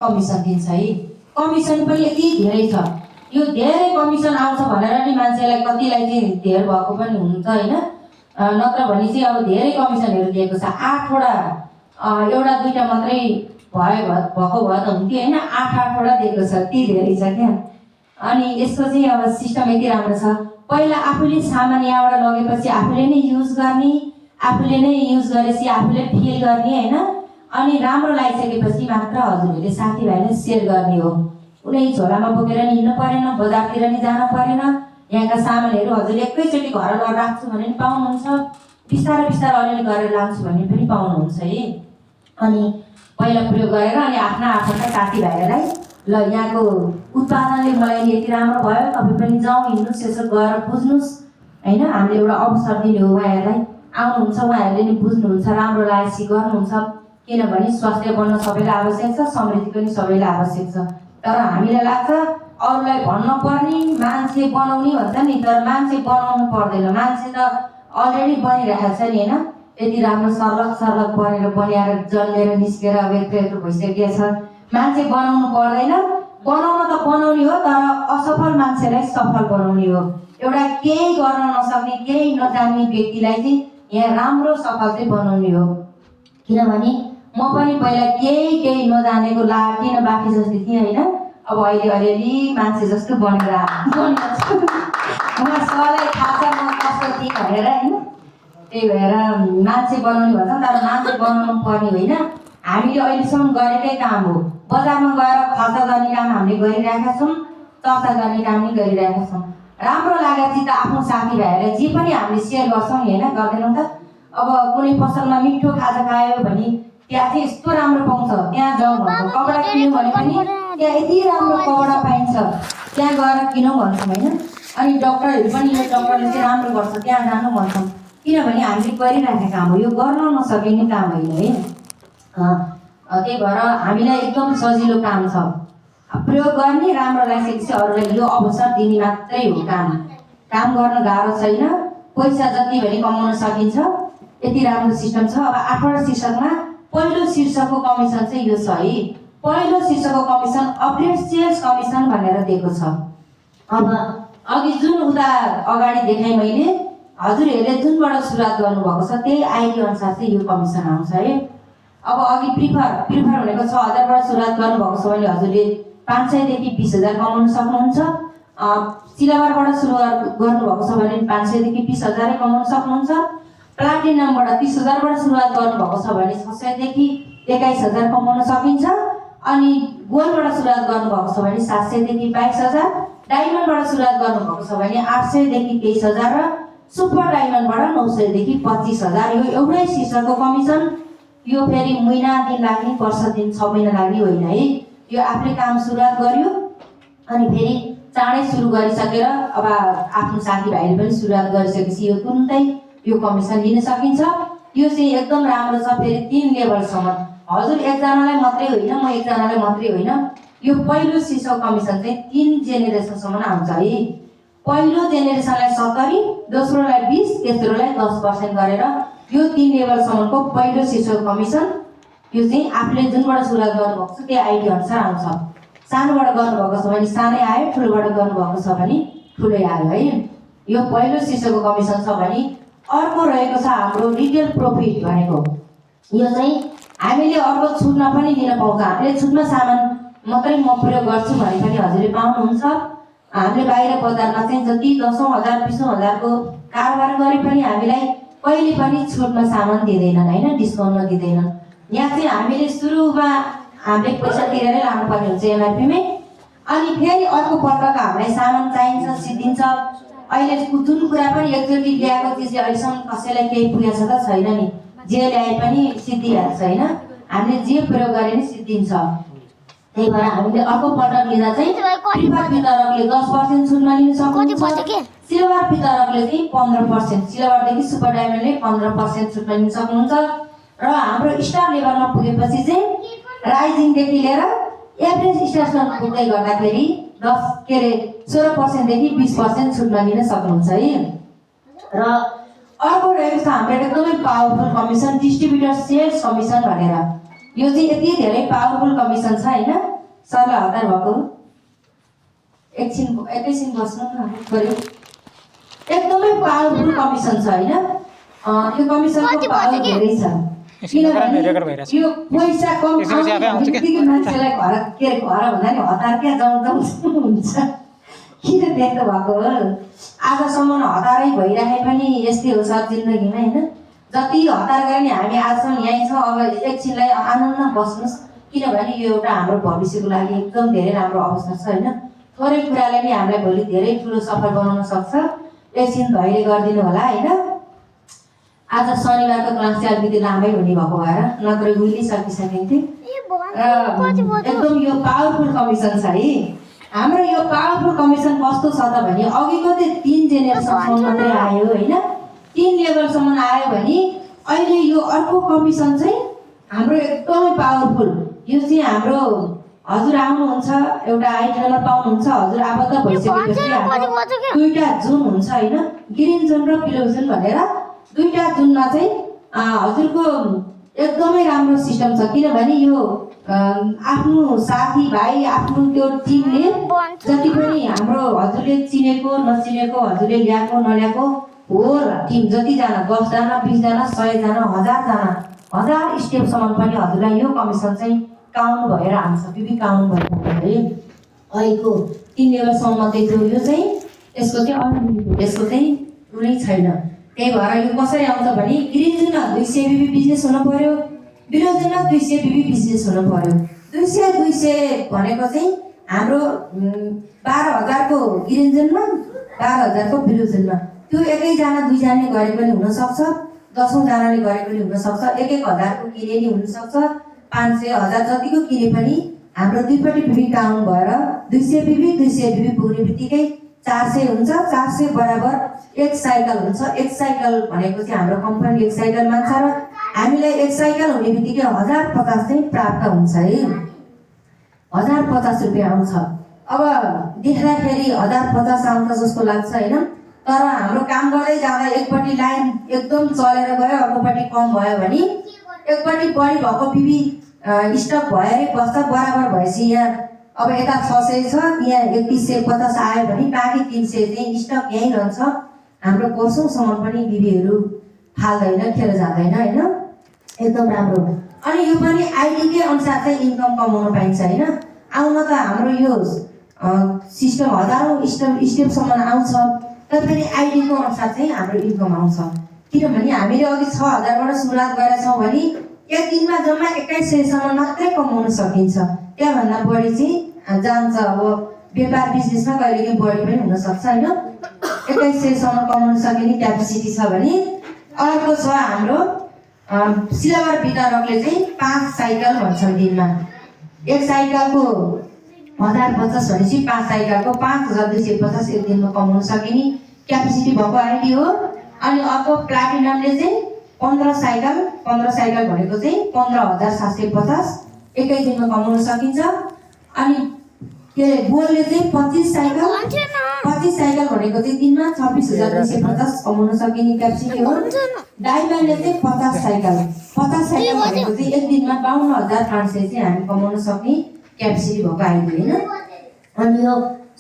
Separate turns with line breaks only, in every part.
Commission दिन्छ है। Commission पनि यति धेरै छ, यो धेरै कमिसन आउँछ भनेर नि मान्छेलाई कतिलाई चाहिँ धेर भएको पनि हुन्छ हैन। नत्र भने चाहिँ अब धेरै कमिसनहरू दिएको छ। 8 वटा एउटा दुईटा मात्रै भएको भए त हुन्थ्यो हैन, 8 वटा दिएको छ, ती धेरै छ क्या। अनि यसको चाहिँ अब सिस्टम यति राम्रो छ, पहिला आफूले सामान यहाँबाट लगेपछि आफूले नै युज गर्ने, आफूले नै युज गरेपछि आफूले फिल गर्ने हैन। अनि राम्रो लागिसकेपछि मात्र हजुरहरूले साथीभाइले सेयर गर्ने हो। कुनै झोलामा बोकेर नि हिँड्नु परेन, बजारतिर नि जानु परेन। यहाँका सामानहरू हजुरले एकैचोटि घर लगेर राख्छु भने पनि पाउनुहुन्छ, बिस्तारै बिस्तारै अलिअलि गरेर लान्छु भने पनि पाउनुहुन्छ है। अनि पहिला प्रयोग गरेर अनि आफ्ना साथीभाइहरूलाई ल यहाँको उत्पादनले मलाई यति राम्रो भयो, तपाईँ पनि जाउँ हिँड्नुहोस्, यसो गएर बुझ्नुहोस् हैन। हामीले एउटा अवसर दिने हो उहाँहरूलाई, आउनुहुन्छ उहाँहरूले नि बुझ्नुहुन्छ, राम्रो लागेपछि गर्नुहुन्छ। किनभने स्वास्थ्य बन्न सबैलाई आवश्यक छ, समृद्धि पनि सबैलाई आवश्यक छ। तर हामीलाई लाग्छ अरूलाई भन्न पर्ने, मान्छे बनाउने भन्छ नि, तर मान्छे बनाउनु पर्दैन, मान्छे त अलरेडी बनिरहेको छ नि हैन। यति राम्रो सर्लक बनाएर जन्मेर निस्केर अब यत्रो भइसकेको छ। मान्छे बनाउनु पर्दैन, बनाउन त बनाउने हो, तर असफल मान्छेलाई सफल बनाउने हो। एउटा केही गर्न नसक्ने, केही नजान्ने व्यक्तिलाई चाहिँ यहाँ राम्रो सफल चाहिँ बनाउने हो। किनभने म पनि पहिला केही नजानेको लागिन बाँकी जस्तो थिएँ हैन। अब अहिले अलिअलि मान्छे जस्तो बनेर छु। मलाई सरलाई थाहा छ म कस्तो थिएँ भनेर हैन। त्यही भएर मान्छे बनाउने भन्छ, तर मान्छे बनाउनु पर्ने होइन। हामीले अहिलेसम्म गरेकै काम हो। बजारमा गएर खर्च गर्ने काम हामीले गरिरहेका छौँ, चर्चा गर्ने काम पनि गरिरहेका छौँ। राम्रो लागेपछि त आफ्नो साथीभाइहरूलाई जे पनि हामीले सेयर गर्छौँ नि हैन, गर्दैनौँ त। अब कुनै पसलमा मिठो खाजा खायो भने त्यहाँ चाहिँ यस्तो राम्रो पाउँछ, त्यहाँ जाउँ भन्छ। कपडा किन्यौँ भने पनि त्यहाँ यति राम्रो कपडा पाइन्छ, त्यहाँ गएर किनौँ भन्छौँ हैन। अनि डक्टरहरू पनि यो डक्टरले चाहिँ राम्रो गर्छ, त्यहाँ जानु भन्छौँ। किनभने हामीले गरिरहेको काम हो, यो गर्न नसकिने काम होइन है। त्यही भएर हामीलाई एकदम सजिलो काम छ, प्रयोग गर्ने, राम्रो लागिसकेपछि अरूलाई यो अवसर दिने मात्रै हो काम। काम गर्न गाह्रो छैन, पैसा जति भने कमाउन सकिन्छ, यति राम्रो सिस्टम छ। अब 8वटा शीर्षकमा पहिलो शीर्षकको कमिसन चाहिँ यो छ है। पहिलो शीर्षकको कमिसन अपडेट सेल्स कमिसन भनेर दिएको छ। अब अघि जुन उता अगाडि देखाएँ मैले, हजुरहरूले जुनबाट सुरुवात गर्नुभएको छ त्यही आइडी अनुसार चाहिँ यो कमिसन आउँछ है। अब अघि प्रिफर भनेको 6000बाट सुरुवात गर्नुभएको छ भने हजुरले 500 देखि 20000 कमाउन सक्नुहुन्छ। सिल्भरबाट सुरुवात गर्नुभएको छ भने 500 देखि 20000 कमाउन सक्नुहुन्छ। प्लाटिनमबाट 30000बाट सुरुवात गर्नुभएको छ भने 600 देखि 21000 कमाउन सकिन्छ। अनि गोल्डबाट सुरुवात गर्नुभएको छ भने 700 देखि 22000, डायमन्डबाट सुरुवात गर्नुभएको छ भने 800 देखि 23000 र सुपर डायमन्डबाट 900 देखि 25000। यो एउटै शीर्षकको कमिसन। यो फेरि महिना दिन लाग्ने, वर्ष दिन 6 महिना लाग्ने होइन है। यो आफूले काम सुरुवात गर्यो अनि फेरि चाँडै सुरु गरिसकेर अब आफ्नो साथीभाइले पनि सुरुवात गरिसकेपछि यो तुरुन्तै यो कमिसन लिन सकिन्छ। यो चाहिँ एकदम राम्रो छ। फेरि 3 लेभलसम्म, हजुर एकजनालाई मात्रै होइन, म एकजनालाई मात्रै होइन, यो पहिलो शीर्षक कमिसन चाहिँ 3 जेनेरेसनसम्म आउँछ है। पहिलो जेनेरेसनलाई 70, दोस्रोलाई 20, तेस्रोलाई 10% गरेर यो 3 लेभलसम्मको पहिलो शीर्षक कमिसन। यो चाहिँ आफूले जुनबाट सुरुवात गर्नुभएको छ त्यही आइडी अनुसार आउँछ। सानोबाट गर्नुभएको छ भने सानै आयो, ठुलोबाट गर्नुभएको छ भने ठुलै आयो है। यो पहिलो शीर्षकको कमिसन छ भने अर्को रहेको छ हाम्रो रिटेल प्रॉफिट भनेको। यो चाहिँ हामीले अर्को छुटमा पनि लिन पाउँछ। हामीले छुटमा सामान मात्रै म प्रयोग गर्छु भने पनि हजुरले पाउनुहुन्छ। हामीले बाहिर बजारमा चाहिँ जति 10,000 20,000 को कारोबार गरे पनि हामीलाई कहिले पनि छुटमा सामान दिँदैनन् हैन, डिस्काउन्टमा दिँदैनन्। यहाँ चाहिँ हामीले सुरुमा हामीले पैसा तिरेरै लानुपर्ने हुन्छ एमआरपीमै। अनि फेरि अर्को पटक हामीलाई सामान चाहिन्छ, सिद्धिन्छ। अहिले जुन कुरा पनि एकचोटि ल्याएको चिजले अहिलेसम्म कसैलाई केही पुगेको छ त छैन नि, जे ल्याए पनि सिद्धिहाल्छ हैन। हामीले जे प्रयोग गरे नि सिद्धिन्छ। त्यही भएर हामीले अर्को पटक लिँदा चाहिँ प्रिफर वितरकले 10% छुटमा लिन सक्नुहुन्छ। सिल्भर वितरकले चाहिँ 15%, सिल्भरदेखि सुपर डायमन्डले 15% छुटमा लिन सक्नुहुन्छ। र हाम्रो स्टार लेभलमा पुगेपछि चाहिँ राइजिङदेखि लिएर एभरेज स्टारसम्म पुग्दै गर्दाखेरि 16% देखि 20% छुटमा लिन सक्नुहुन्छ है। र अर्को रहेको छ हाम्रो एकदमै powerful commission distributor sales commission भनेर। यो चाहिँ यति धेरै पावरफुल कमिसन छ होइन। सरलाई हतार भएको एकैछिन बस्नु न थोरै। एकदमै पावरफुल कमिसन छ होइन। यो कमिसनको पावर धेरै छ किनभने यो पैसा कम आउँछ मान्छेलाई घर के घर भन्दा नि हतार क्या जाउँ हुन्छ। किन त्यस्तो भएको हो? आजसम्म हतारै भइरहे पनि यस्तै हो सर जिन्दगीमा होइन। जति हतार गरे नि हामी आजसम्म यहीँ छ। अब एकछिनलाई आनन्दमा बस्नुहोस् किनभने यो एउटा हाम्रो भविष्यको लागि एकदम धेरै राम्रो अवसर छ होइन। थोरै कुराले नि हामीलाई भोलि धेरै ठुलो सफल बनाउन सक्छ। एकछिन धैर्य गरिदिनु होला होइन। आज शनिबारको क्लास चाहिँ अलिकति लामै हुने भएको भएर नत्र उहिले सकिसकेको थियो। एकदम यो पावरफुल कमिसन छ है हाम्रो। यो पावरफुल कमिसन कस्तो छ त भने अघिको चाहिँ 3 जेनेरेसनसम्म मात्रै आयो होइन। 3 लेभलसम्म आयो भने अहिले यो अर्को कमिसन चाहिँ हाम्रो एकदमै पावरफुल। यो चाहिँ हाम्रो हजुर आउनुहुन्छ एउटा आइडी नम्बर पाउनुहुन्छ। हजुर आबद्ध भइसकेपछि हाम्रो 2टा जुन हुन्छ होइन। ग्रिन जोन र पिलो जोन भनेर 2टा जुनमा चाहिँ हजुरको एकदमै राम्रो सिस्टम छ किनभने यो आफ्नो साथीभाइ आफ्नो त्यो टिमले जति पनि हाम्रो हजुरले चिनेको नचिनेको हजुरले ल्याएको नल्याएको होल टिम जतिजना 10 जना 20 जना 100 जना 1000 जना 1000 स्टेपसम्म पनि हजुरलाई यो कमिसन चाहिँ काउन्ट भएर आउँछ। बिबी काउन्ट भएर है अहिलेको 3 लेभलसम्म मात्रै जो यो चाहिँ यसको चाहिँ कुनै छैन। त्यही भएर यो कसरी आउँछ भने ग्रिन जुनमा 200 बिबी बिजनेस हुनु पर्यो। बिलो जुनमा 200 बिबी बिजनेस हुनु पर्यो। 200 भनेको चाहिँ हाम्रो 12,000 को ग्रिन जुनमा 12,000 को बिलो जुनमा। त्यो एकैजना दुईजनाले गरे पनि हुनसक्छ। 10औं जनाले गरे पनि हुनसक्छ। 1,000 को किने नि हुनसक्छ। 500 1000 जतिको किने पनि हाम्रो दुईपट्टि बिबी काउन्ट भएर 200 बिबी पुग्ने बित्तिकै 400 हुन्छ। 400 बराबर 1 साइकल हुन्छ। 1 साइकल भनेको चाहिँ हाम्रो कम्पनीले 1 साइकल मान्छ र हामीलाई 1 साइकल हुने बित्तिकै 1050 चाहिँ प्राप्त हुन्छ है। 1050 रुपियाँ आउँछ। अब देख्दाखेरि 1050 आउँछ जस्तो लाग्छ होइन। तर हाम्रो काम गर्दै जाँदा एकपट्टि लाइन एकदम चलेर गयो अर्कोपट्टि कम भयो भने एकपट्टि बढी भएको बिबी स्टक भएरै बस्छ। बराबर भएपछि यहाँ अब यता 600 छ यहाँ 3150 आयो भने बाँकी 300 चाहिँ स्टक यहीँ रहन्छ। हाम्रो वर्षौँसम्म पनि बिबीहरू फाल्दैन खेर जाँदैन होइन। एकदम राम्रो। अनि यो पनि आइडीकै अनुसार चाहिँ इन्कम कमाउन पाइन्छ होइन। आउन त हाम्रो यो सिस्टम हजारौँ स्टेपसम्म आउँछ तर पनि आइडीको अनुसार चाहिँ हाम्रो इन्कम आउँछ। किनभने हामीले अघि 6000 बाट सुरुवात गरेका छौँ भने एक दिनमा जम्मा 2100 सम्म मात्रै कमाउन सकिन्छ। त्यहाँभन्दा बढी चाहिँ जान्छ। अब व्यापार बिजनेसमा कहिलेकाहीँ बढी पनि हुन सक्छ होइन। 2100 सम्म कमाउन सकिने क्यापेसिटी छ भने अर्को छ हाम्रो सिल्भर वितरकले चाहिँ 5 साइकल भन्छन् दिनमा। 1 साइकलको 1050 भनेपछि 5 साइकलको 5250 एक दिनमा कमाउन सकिने क्यापेसिटी भएको आइडी हो। अनि अर्को प्लाटिनमले चाहिँ 15 साइकल भनेको चाहिँ 15750 एकै दिनमा कमाउन सकिन्छ। अनि के गोल्डले चाहिँ 25 साइकल भनेको चाहिँ दिनमा 26250 कमाउन सकिने क्यापेसिटी हो। डायमन्डले चाहिँ 50 साइकल भनेको चाहिँ एक दिनमा 52500 चाहिँ हामी कमाउन सक्ने क्यापेसिटी भएको आइडी होइन। अनि यो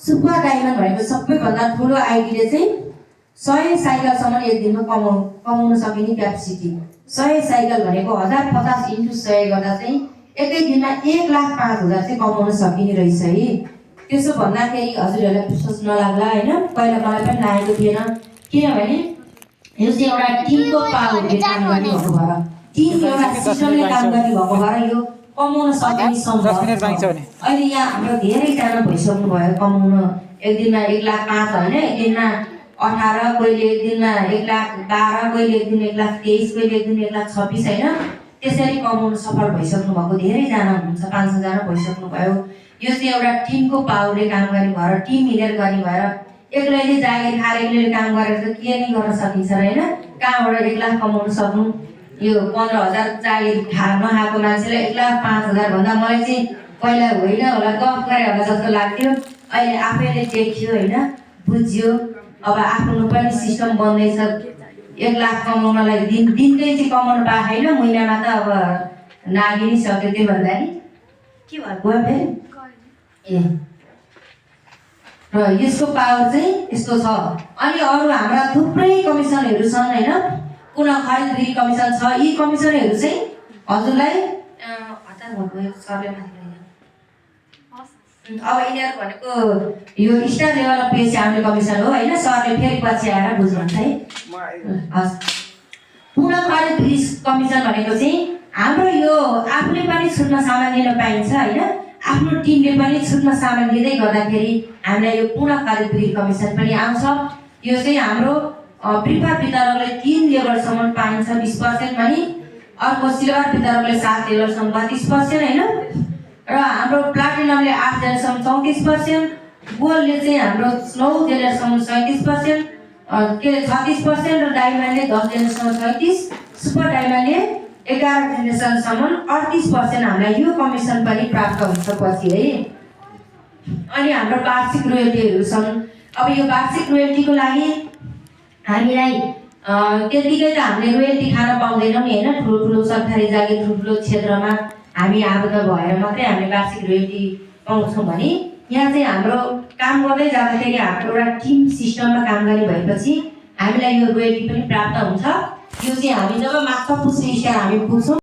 सुपर डायमन्ड भनेको सबैभन्दा ठुलो आइडीले चाहिँ 100 साइकलसम्म एक दिनमा कमाउन सकिने क्यापेसिटी। 100 साइकल भनेको 1050 × 100 गर्दा चाहिँ एकै दिनमा 1,05,000 चाहिँ कमाउन सकिने रहेछ है। त्यसो भन्दाखेरि हजुरहरूलाई विश्वास नलाग्ला होइन। पहिला मलाई पनि लागेको थिएन किनभने यो चाहिँ एउटा टिमको पावरले काम गर्ने भएको भएर टिम एउटा सिस्टमले काम गर्ने भएको भएर यो कमाउन सक्ने सम्भव। अहिले यहाँ हाम्रो धेरैजना भइसक्नु भयो कमाउन। एक दिनमा 1,05,000 होइन। एक दिनमा 18 कहिले एक दिनमा 1,12,000 कहिले एक दिन 1,23,000 कहिले एक दिन 1,26,000 होइन। त्यसरी कमाउन सफल भइसक्नु भएको धेरैजना हुनुहुन्छ। 500 जना भइसक्नु भयो। यो चाहिँ एउटा टिमको पावरले काम गर्ने भएर टिम मिलेर गर्ने भएर एक्लैले जागिर खाएर एक्लैले काम गरेर त के नि गर्न सकिन्छ र होइन। कहाँबाट 1 लाख कमाउन सक्नु। यो 15,000 जागिर नखाएको मान्छेलाई 1,05,000 भन्दा मलाई चाहिँ पहिला होइन होला गफ गरे होला जस्तो लाग्थ्यो। अहिले आफैले देखियो होइन बुझ्यो। अब आफ्नो पनि सिस्टम बन्दैछ। 1 लाख कमाउनलाई दिनकै चाहिँ कमाउनु पाएको छैन। महिनामा त अब नागिनी सक्यो त्यो भन्दा नि के भयो गयो फेरि ए र यसको पावर चाहिँ यस्तो छ। अनि अरू हाम्रा थुप्रै कमिसनहरू छन् होइन, पुनः खरिद बिक्री कमिसन छ। यी कमिसनहरू चाहिँ हजुरलाई हतार भयो सरले माथि अब यिनीहरू भनेको यो स्टार लेभल पेज आउने कमिसन हो होइन। सरले फेरि पछि आएर बुझ्नुहुन्छ है। हस्, पुनः खरिद बिक्री कमिसन भनेको चाहिँ हाम्रो यो आफूले पनि छुट्न सामान लिन पाइन्छ होइन, आफ्नो टिमले पनि छुट्न सामान लिँदै गर्दाखेरि हामीलाई यो पुनः खरिद बिक्री कमिसन पनि आउँछ। यो चाहिँ हाम्रो प्रिफर वितरकले 3 लेभलसम्म पाइन्छ 20% पनि, अर्को सिल्भर वितरकले 7 लेभलसम्म 32% होइन, र हाम्रो प्लाटिनमले 8 लेभलसम्म 34%, गोल्डले चाहिँ हाम्रो 9 लेभलसम्म 37%, के 36% र डायमन्डले 10 लेभलसम्म 36%, सुपर डायमन्डले 11 जेनेरेसनसम्म 38% हामीलाई यो कमिसन पनि प्राप्त हुन्छ पछि है। अनि हाम्रो वार्षिक रोयल्टीहरू छन्। अब यो वार्षिक रोयल्टीको लागि हामीलाई त्यतिकै त हामीले रोयल्टी खान पाउँदैनौँ नि होइन। ठुलो सरकारी जागिर ठुलो क्षेत्रमा हामी आबद्ध भएर मात्रै हामीले वार्षिक रोयल्टी पाउँछौँ भने यहाँ चाहिँ हाम्रो काम गर्दै जाँदाखेरि हाम्रो एउटा टिम सिस्टममा काम गर्ने भएपछि हामीलाई यो रोयल्टी पनि प्राप्त हुन्छ। यो चाहिँ हामी जब मास्टर पुष्टि स्टार हामी पुग्छौँ